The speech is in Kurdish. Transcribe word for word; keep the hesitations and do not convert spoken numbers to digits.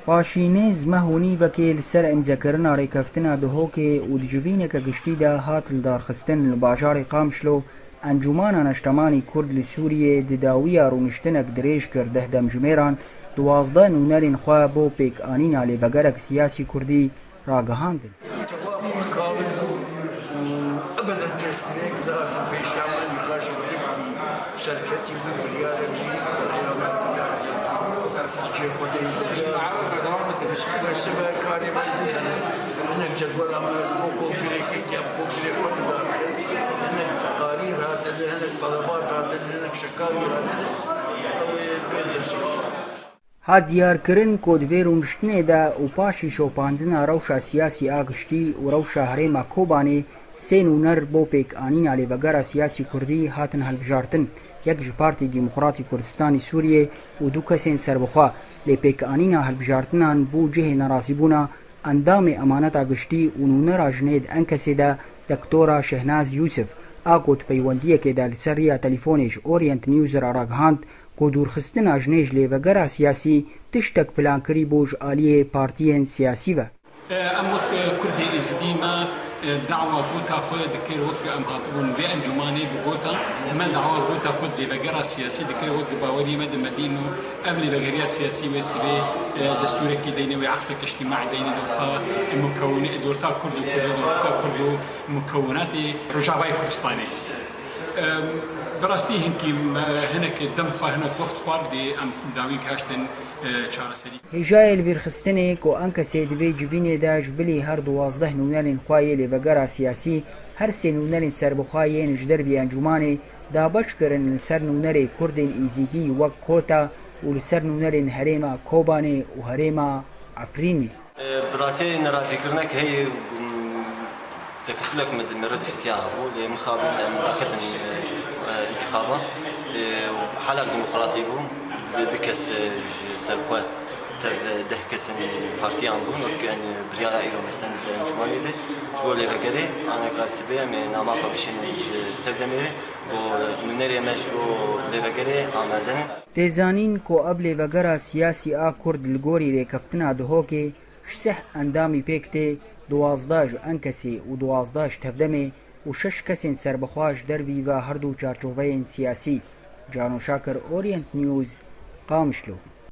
Paşî nêz meh û nîvekê li ser îmzekirina rêkeftina Duhokê û di civîneke giştî de hat lidarxistin li bajarê Qamişlo, Encûmana Neştemanî Kurd li Sûriyê di dawiya rûniştinek dirêj kir deh demjimêran duwazdeh nûnerên xwe bo pêkanîna lêvegerek siyasî kurdî ragihandin. Tewaf kamil bû. Ebeden kesbirek dihatin pêşiya me nîqaşê girîng bû. Serketî bû, biryarek jî, biryarek jî. Çê xwedê Sibe karê me bû. Hinek cedwela me ji bo kongirê kek em kongirê xwe bidaxin. Hinek teqarîr hatin, hinek telebat hatin, hinek şekarî hatin. Ew ê bê dest. Hat diyarkirin ku di vê rûniştinê de û paşî şopandina rewşa siyasî a giştî û rewşa herêma Kobanê sê nûner bo pêkanîna lêvegera siyasî kurdî hatin hilbijartin, yek ji Partî Demokratî Kurdistanî Sûriyê û du kesên serbixwe. Lê pêkanîna hilbijartinan bû cihê nerazîbûna endamê emaneta giştî û nûnera jinê di Enkesê de Doktora Şehnaz Yûsif, a ku di peywendiyekê de li ser riya telîfonê ji Orient News re ragihand, ku dûrxistina jinê ji lêvegera siyasî tiştek plankirî bû ji aliyê partiyên siyasî ve. Em wek Kurdê Êzidî me dawa gota xwe dikir, wek em hatibûn vê encûmanê bi gota me dawa gota xwe di lêvegera siyasî dikir, wek di baweriyê me de me dîn û ev lêvegeriya siyasî wê sibê destûrekî deyne, wê eqdek îctîmaî deyne di orta mukewin-, di orta Kurd û Kurd, di orta Kurd û mukewinatê Rojavayê Kurdistanê. Em, bi rastî hinkî me hinek dem xwe, hinek wext xwar dê em dawî gihiştin, e, çareserî. Hêjayê li bîrxistinê ku Enkesê di vê civînê de ji bilî her duwazdeh nûnerên xwe yê lêvegera siyasî, her sê nûnerên serbixwe yên ji dervî encûmanê dabeş kirin li ser nûnerê Kurdên Êzidî wek Kota û li ser nûnerên herêma Kobanê û herêma Efrînê. Bi rastî nerazîkirinek heye, tekefulek min di mirî hesiya hebû, lê mixabin em daxistin, e, intixaba. E, halek demokratî bû, du, du kes, e, ji ser xwe tev, e, deh kesên partiyan bûn, wek, e, biryara îro mesela di encûmanê de, ji bo lêvegerê, aneka sibê em ê nama xwe bişînin ji Tevdemêrê, bo nûnerê me ji bo lêvegerê amade ne. Tê zanîn ku ev lêvegera siyasî a Kurd li gorî rêkeftina Duhokê, ji sih endamî pêk tê, duwazdeh ji Enkesê û duwazdeh ji Tevdemê û şeş kesên serbixwe ji dervî ve her du çarçoveyên siyasî. Cano Şakir, Orient News, Qamişlo.